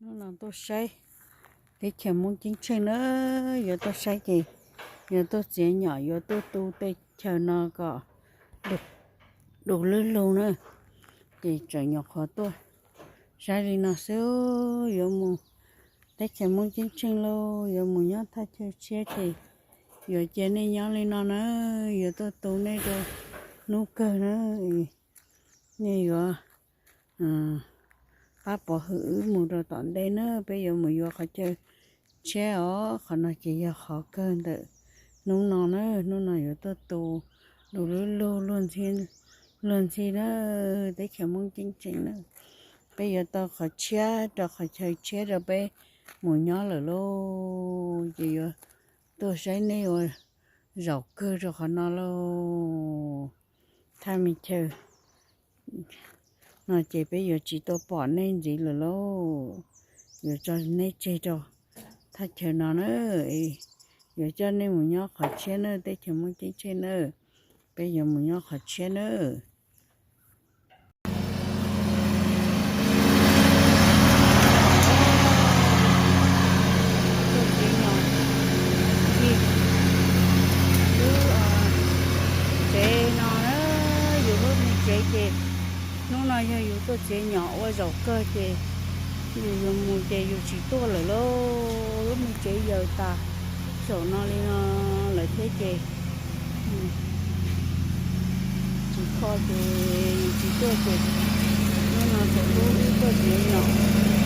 Hnub no tuaj saib teb chaws Hmoob Ceeb Tsheej na, yuav tuaj saib ces yuav tuaj txiav nyom, yuav tuaj tu tej chaw no kom du lug lug na, ces tseem nyuam qhuav tuaj saib li no xwb. Yuav mus teb chaws Hmoob Ceeb Tsheej lauj, yuav mus nyob thaj chaw tshiab ces yuav cia nej nyob li no na, yuav tuaj tu nej rau hnub kawg na. Nej yuav pab pov hwm wb mus rau tom ntej na, peb yuav mus yuav qhov chaw tshiab os. Qhov no ces yog qhov kawg ntawm hnub no na, hnub no yuav tuaj tu du lug lug luag ntxhi na, teb chaws Hmoob Ceeb Tsheej na. Peb yuav tau qhov tshiab rau qhov chaw tshiab rau peb mus nyob lawm lauj, ces yuav tuaj saib nej ua zaum kawg rau qhov no lauj. Thaj me chaw no ces peb yuav tsis tuaj pom nej ntxiv lawm lauj, yuav tso nej tseg rau thaj chaw no na, yuav coj nej mus nyob qhov tshiab na, teb chaws Hmoob Ceeb Tsheej na, peb yuav mus nyob qhov tshiab na. Lub tsev no na, yus lub me tsev ces hnub no yog yus tuaj txiav nyom ua zaum kawg ces yus yuav mus ces yus tsis tuaj lawm lauj. Lub me tsev yaws tas saum no li no lawm thiab ces tsis kho ces yus tsis tuaj ces hnub no txawm hlub wb tuaj txiav nyom.